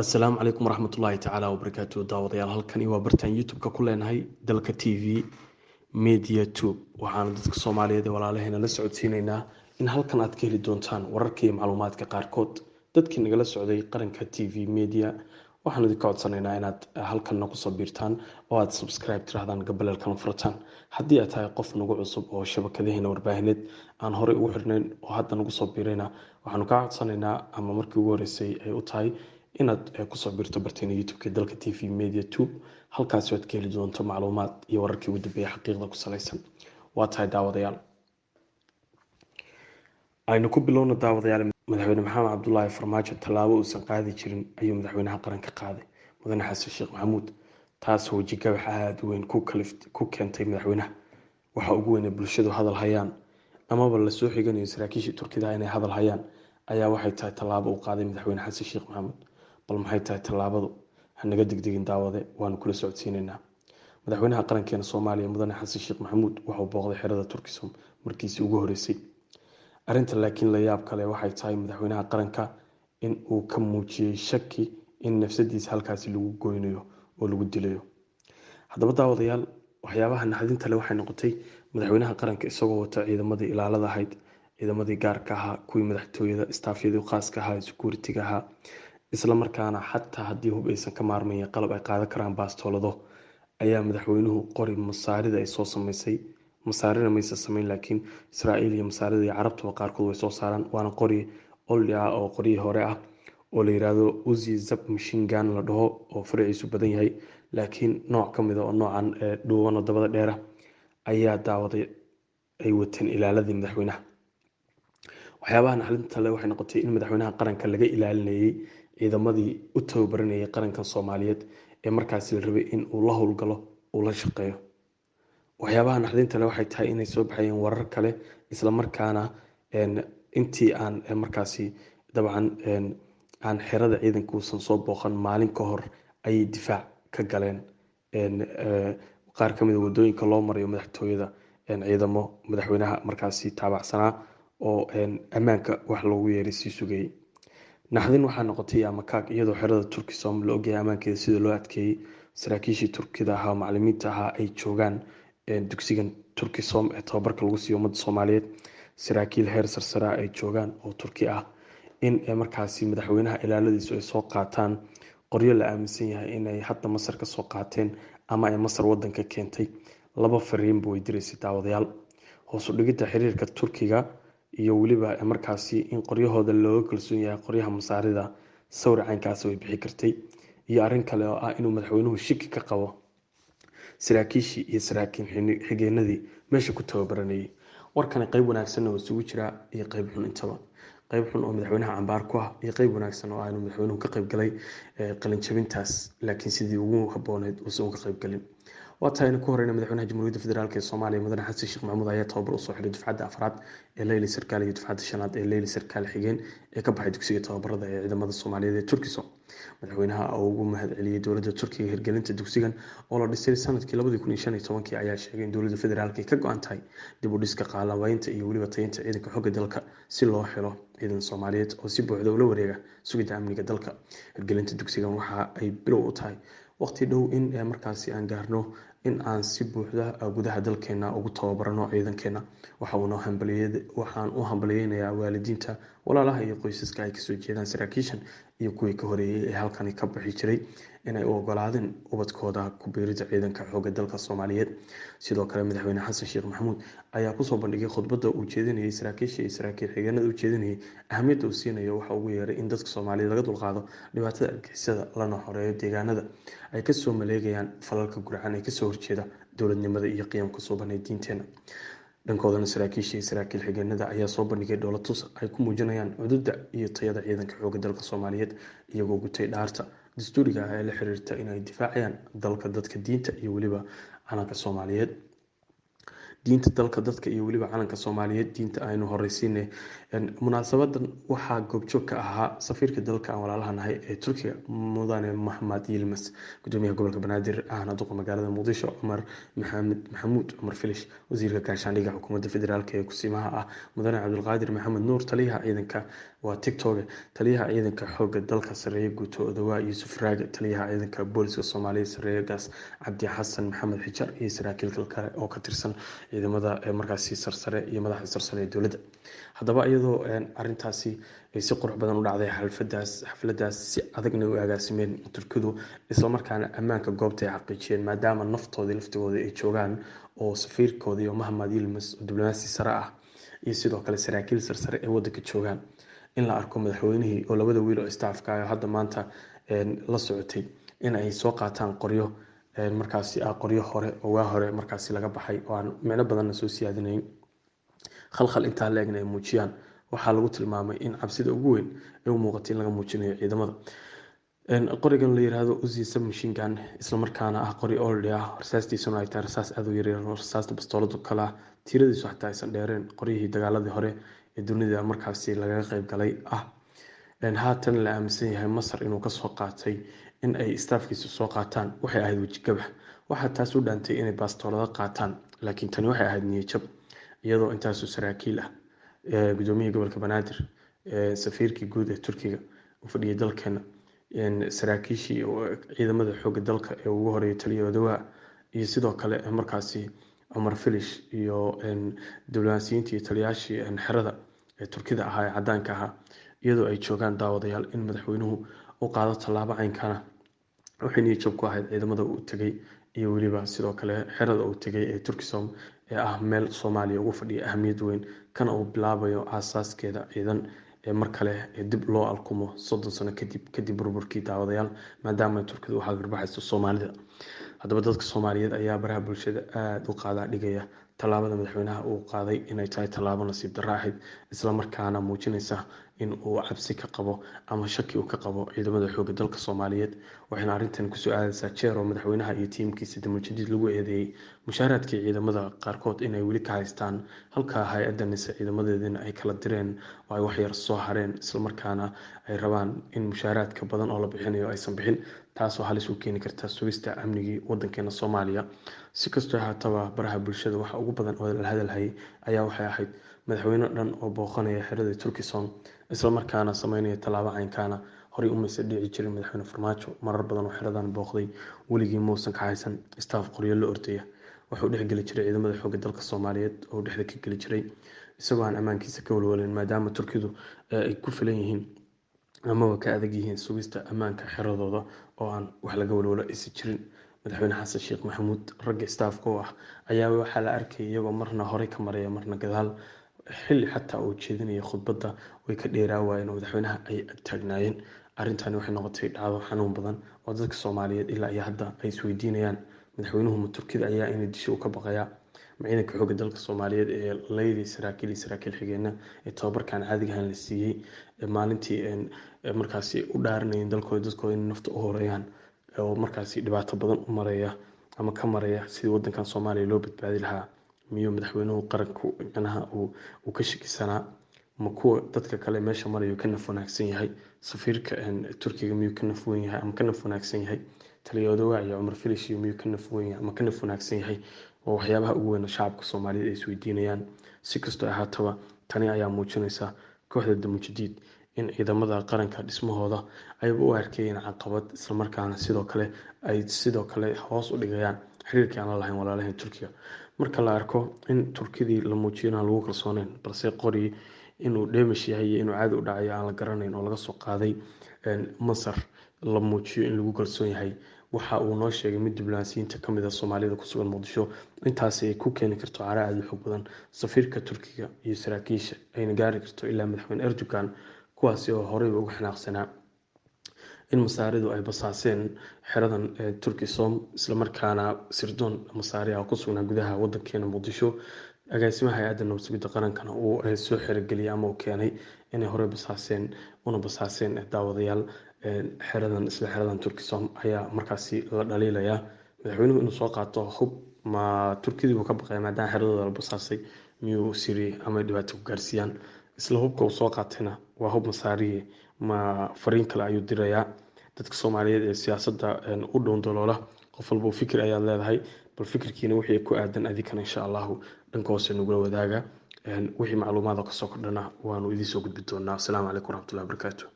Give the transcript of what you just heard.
Asalaamu calaykum waraxmatullaahi tacaala wabarakaatu. Daawadayaal, halkani waa bartaan YouTube-ka ku leenahay Dalka TV Media Tube. Waxaana dadka Soomaaliyeed ee walaalaheena la socodsiineynaa in halkan aad ka heli doontaan wararka iyo macluumaadka qaarkood. Dadkii nagala socday Qaranka TV Media, waxaan idinka codsanaynaa inaad halkan nagu soo biirtaan oo aad subscribe tirahdaan, gambaleelkana furataan. Haddii aad tahay qof nagu cusub oo shabakadaheena warbaahineed aan horey ugu xirnayn oo hadda nagu soo biirayna, waxaanu kaa codsanaynaa, ama markii ugu horeysay ay u tahay, inaad kusoo biirto barteena YouTube-ka Dalka TV Media Tube, halkaasi aad ka heli doonto macluumaad iyo wararkii ugu dambeeyay xaqiiqda ku salaysan. Waa tahay daawadayaal, aynu ku bilowno. Daawadayaal, Madaxweyne Maxamed Cabdulaahi Farmaajo tallaabo uusan qaadi jirin ayuu madaxweynaha qaranka qaaday, Mudane Xasan Sheekh Maxamuud, taasoo wejigabax aada weyn ku keentay madaxweynaha. Waxa ugu weyn ee bulshadu hadal hayaan, amaba lasoo xiganayo saraakiishii Turkida inay hadal hayaan, ayaa waxay tahay tallaabo uu qaaday Madaxweyne Xasan Sheekh Maxamuud. Bal maxay tahay tallaabadu? Hanaga degdegin daawade, waanu kula socodsiineynaa. Madaxweynaha qarankeena Soomaaliya, Mudane Xasan Sheekh Maxamuud, waxauu booqday xerada Turkisom markiisii ugu horeysay. Arrinta laakiin la yaab kale waxay tahay madaxweynaha qaranka in uu ka muujiyey shaki in nafsadiisa halkaasi lagu goynayo oo lagu dilayo. Haddaba daawadayaal, waxyaabaha naxdinta le waxay noqotay madaxweynaha qaranka isagoo wata ciidamadii ilaalada ahayd, ciidamadii gaarka ahaa, kuwii madaxtooyada, staafyadii khaaska ahaa, security-ga ahaa, isla markaana xataa haddii hub aysan ka maarmayn qalab ay qaadan karaan, baastoolado, ayaa madaxweynuhu qori Masaarida ay soo sameysay. Masaarina maysan sameyn, laakiin Israa'iil iyo Masaarida iyo Carabtuba qaarkood way soo saaraan, waana qori old ah oo qoryihii hore ah oo la yiraahdo Uzi sub machine gun la dhaho, oo faraciisu badan yahay, laakiin nooc ka mid a oo noocan dhuuban oo dabada dheera ayaa daawaday ay wateen ilaaladii madaxweynaha. Waxyaabaha naxdinta le waxay noqotay in madaxweynaha qaranka laga ilaalinayay ciidamadii u tababaranayay qarankan Soomaaliyeed ee markaasi la rabay in uu la howlgalo, uu la shaqeeyo. Waxyaabaha naxdinta le waxay tahay inay soo baxayeen warar kale, isla markaana intii aan markaasi dabcan aan xerada ciidanka uusan soo booqan maalin ka hor ayay difaac ka galeen qaar ka mid a wadooyinka loo marayo madaxtooyada, ciidamo madaxweynaha markaasi taabacsanaa oo ammaanka wax loogu yeeray sii sugayay. Naxdin waxaa noqotay amakaag, iyadoo xerada Turkisom la ogyahay ammaankeeda sida loo adkeeyey, saraakiishii Turkida ahaa, macalimiinta ahaa ay joogaan dugsigan Turkisom ee tababarka lagu siiyo ummadda Soomaaliyeed, saraakiil heer sarsaraa ay joogaan oo Turki ah, in markaasi madaxweynaha ilaaladiisu ay soo qaataan qoryo la aaminsan yahay inay hadda Masar kasoo qaateen ama ay Masar wadanka keentay. Laba fariinba way diraysay daawadayaal: hoos u dhigidda xiriirka Turkiga iyo weliba markaasi in qoryahooda looga kalsoon yahay qoryaha Masaarida. Sawir caynkaasi way bixi kartay, iyo arrin kale oo ah inuu madaxweynuhu shiki ka qabo saraakiishii iyo saraakiil xigeenadii meesha ku tababaranayay. Warkani qeyb wanaagsanna oo isugu jiraa iyo qeyb xun intaba, qeyb xun oo madaxweynaha cambaar ku ah iyo qeyb wanaagsan oo ah inuu madaxweynuhu ka qeyb galay qalinjabintaas, laakiin sidii ugu habooneyd uusan uga qeyb galin. Waa tahay, aynu ku horeyna. Madaxweynaha Jamhuuriyadda Federaalk ee Soomaaliya, Mudane Xasan Sheekh Maxamuud, ayaa tababar usoo xiray dufcadda afraad ee leyli sarkaal iyo dufcadda shanaad ee leyli sarkaal xigeen ee ka baxay dugsiga tababarada ee ciidamada Soomaaliyeed ee Turkisom. Madaxweynaha oo ugu mahad celiyey dowladda Turkiga hirgelinta dugsigan oo la dhisay sanadkii 2015-kii ayaa sheegay in dowladda federaalk ay ka go-an tahay dib u dhiska, qaalabeynta iyo weliba tayeynta ciidanka xogga dalka, si loo helo ciidan Soomaaliyeed oo si buuxda ula wareega sugidda amniga dalka. Hirgelinta dugsigan waxa ay bilow u tahay waqti dhow in markaasi aan gaarno in aan si buuxda gudaha dalkeena ugu tababarano ciidankeena. Waxaan u hambaliyeynayaa waalidiinta, walaalaha iyo qoysaska ay kasoo jeedaan saraakiishan iyo kuwii ka horeeyey ee halkani ka bixi jiray inay u ogolaadeen ubadkooda ku biirida ciidanka xoogga dalka Soomaaliyeed. Sidoo kale, Madaxweyne Xasan Sheekh Maxamuud ayaa kusoo bandhigay khudbadda uu jeedinayay saraakiisha iyo saraakiil xigeenada u jeedinayay ahamiyadda uu siinayo waxa ugu yeeray in dadka Soomaaliyeed laga dulqaado dhibaatada argagixisada, lana xoreeyo deegaanada ay kasoo maleegayaan falalka gurcan ee kasoo horjeeda dowladnimada iyo qiyamka suuban ee diinteena. Dhankoodana, saraakiisha iyo saraakiil xigeenada ayaa soo bandhigay dhoolatus ay ku muujinayaan cududa iyo tayada ciidanka xoogga dalka Soomaaliyeed, iyagoo gutay dhaarta dastuuriga ah ee la xiriirta inay difaacayaan dalka, dadka, diinta iyo weliba calanka Soomaaliyeed. Diinta, dalka, dadka iyo weliba calanka Soomaaliyeed, diinta aynu horeysiinay. Munaasabadan waxaa goobjoog ka ahaa safiirka dalka aan walaalaha nahay ee Turkiga, Mudane Maxamed Yilmas, gudoomiyaha gobolka Banaadir ahna duqa magaalada Muqdisho, Cumar Maxamed Maxamuud Cumar Filish, wasiirka gaashaandhigga xukuumadda federaalk ee kusimaha ah, Mudane Cabdulqaadir Maxamed Nuur, taliyaha ciidanka. Waa TikTok. Taliyaha ciidanka xoogga dalka sareeye guuto Odawaa Yuusuf Raage, taliyaha ciidanka booliska Soomaaliya sareeye gaas Cabdi Xasan Maxamed Xijar iyo saraakiil kale oo ka tirsan ciidamada markaasi sarsare iyo madaxda sarsare ee dowladda. Haddaba iyadoo arintaasi ay si qurux badan u dhacday xafladaas si adagna u agaasimeen Turkidu, islamarkaana ammaanka goobta ay xaqiijiyeen maadaama naftoodii laftigooda ay joogaan oo safiirkoodii oo Mahmad Yilmaz oo diblomaasi sare ah iyo sidoo kale saraakiil sarsare ee wadanka joogaan, in la arko madaxweynihii oo labada wiil oo istaafka ah hadda maanta la socotay in ay soo qaataan qoryo markaasi ah qoryo hore oo waa hore markaasi laga baxay oo aan micno badanna soo siyaadinayn, khalkhal intaa la-egna ay muujiyaan. Waxaa lagu tilmaamay in cabsida ugu weyn ay u muuqatay in laga muujinayo ciidamada. Qorigan la yiraahdo Uzi submachine gun, islamarkaana ah qori old ah, rasaastiisuna ay tahay rasaas aad u yaryar oo rasaasta bastooladu kale ah, tiradiisu xataa aysan dheereen, qoryihii dagaaladii hore ee dunida markaasi lagaga qayb galay ah, haatan la aaminsan yahay Masar inuu kasoo qaatay, in ay istaafkiisu soo qaataan waxay ahayd wejigabax. Waxaa taas u dhaantay inay bastoolado qaataan, laakiin tani waxay ahayd niyajab, iyadoo intaasu saraakiil ah, gudoomiyihii gobolka Banaadir, safiirkii guud ee Turkiga u fadhiyay dalkeena, saraakiishii ciidamada xoogga dalka ee ugu horeeyay taliya Odawaa iyo sidoo kale markaasi Cumar Filish iyo diblomaasiyiintii iyo taliyaashii xerada ee Turkida ahaa ee cadaanka ahaa, iyadoo ay joogaan daawadayaal, in madaxweynuhu u qaado tallaabo caynkana waxay niyajab ku ahayd ciidamada uu tegay iyo weliba sidoo kale xerada uu tegay ee Turkisom ee ah meel Soomaaliya ugu fadhiya ahamiyad weyn, kana uu bilaabayo aasaaskeeda ciidan ee mar kale dib loo alkumo 30 sano kadib burburkii daawadayaal, maadaama Turkidu u hagarbaxayso Soomaalida. Haddaba dadka Soomaaliyeed ayaa baraha bulshada aada u qaadaa dhigaya tallaabada madaxweynaha uu qaaday inay tahay tallaabo nasiib darro ahayd, islamarkaana muujinaysa in uu cabsi ka qabo ama shaki uu ka qabo ciidamada xoogga dalka Soomaaliyeed. Waxayna arrintan kusoo aadaysaa jeer oo madaxweynaha iyo tiimkiisa damul-jadiid lagu eedeeyey mushaaraadkii ciidamada qaarkood inay weli ka haystaan, halka hay-adda NISA ciidamadeedina ay kala direen oo ay waxyar soo hareen, islamarkaana ay rabaan in mushaaraadka badan oo la bixinayo aysan bixin, taasoo halis u keeni karta sugista amnigii wadankeena Soomaaliya. Si kastoo haataba baraha bulshada waxa ugu badan oo la hadalhayay ayaa waxay ahayd madaxweyne dhan oo booqanaya xerada Turkisom, islamarkaana sameynaya tallaabo caynkaana. Horey umaysa dhici jirin. Madaxweyne Farmaajo marar badan oo xeradan booqday, weligii muusan ka haysan istaaf qoryo la ordaya. Wuxuu dhexgeli jiray ciidamada xoogga dalka Soomaaliyeed oo dhexda ka geli jiray isagoo aan ammaankiisa ka walwalin, maadaama Turkidu ay ku filan yihiin amaba ka adag yihiin sugista ammaanka xeradooda oo aan wax laga walwalo aysan jirin. Madaxweyne Xasan Sheekh Maxamuud ragga istaafka oo ah ayaa waxaa la arkayay iyagoo marna horey ka maraya marna gadaal, xilli xataa uu jeedinaya khudbadda way ka dheeraa waayeen oo madaxweynaha ay agtaagnaayeen. Arrintani waxay noqotay dhacdo xanuun badan oo dadka Soomaaliyeed ilaa iyo hadda ay isweydiinayaan: madaxweynuhu ma Turkida ayaa inay disho uu ka baqayaa, ma ciidanka xoogga dalka Soomaaliyeed ee laydi saraakiil iyo saraakiil xigeenna ee tababarkan caadiga ahaan la siiyey maalintii markaasi u dhaaranayeen dalkooda dadkooda inay nafta u horeeyaan oo markaasi dhibaato badan u maraya ama ka maraya sidii wadankan Soomaaliya loo badbaadi lahaa? Miyuu madaxweynuhu qaranku micnaha uu ka shakisanaa? Ma kuwa dadka kale meesha marayo ka naf wanaagsan yahay? Safiirka Turkiga miyuu ka naf weyn yahay ama ka naf wanaagsan yahay? Taliya Odawaa iyo Cumar Filish miyuu ka naf weyn yahay ama ka naf wanaagsan yahay? Waa waxyaabaha ugu weyn oo shacabka Soomaaliyeed ay isweydiinayaan. Si kastoo ahaataba tani ayaa muujinaysa kooxda damul-jadiid in ciidamada qaranka dhismahooda ayba u arkayeen caqabad, islamarkaana sidoo kale ay sidoo kale hoos u dhigayaan xiriirkii aan la lahayn walaalahan Turkiga. Marka la arko in Turkidii la muujiyo inaan lagu kalsooneyn, balse qori inuu dheemish yahay iyo inuu caadi u dhacayo aan la garanayn oo laga soo qaaday Masar la muujiyo in lagu kalsoon yahay, waxa uu noo sheegay mid diblomaasiyiinta kamid ah Soomaalida ku sugan Muqdisho intaasi ay ku keeni karto cara aada u xoog badan safiirka Turkiga iyo saraakiisha, ayna gaari karto ilaa madaxweyne Erdogan, kuwaasi oo horeyba uga xanaaqsanaa in Masaaridu ay basaaseen xeradan Turkisom, islamarkaana sirdoon Masaari ah oo ku sugnaa gudaha wadankeena Muqdisho, agaasimaha hay-adda nabad sugidda qarankana uu soo xerogeliyay ama uu keenay inay horey basaaseen una basaaseen daawadayaal xeradan. Isla xeradan Turkisom ayaa markaasi la dhaliilayaa madaxweynuhu inuu soo qaato hub. Ma Turkidii buu ka baqaya maadaama xeradooda la basaasay? Miyuu siri ama dhibaato ku gaarsiiyaan? Isla hubka uu soo qaatayna waa hub Masaariye, ma fariin kale ayuu dirayaa? Dadka Soomaaliyeed ee siyaasadda u dhown daloola, qof walba fikir ayaad leedahay, bal fikirkiina wixii ku aadan adinkana insha Allahu dhanka hoose nagula wadaaga. Wixii macluumaada kasoo kordhana waanu idiin soo gudbi doonaa. Asalaamu calaykum waraxmatullahi wabarakaatu.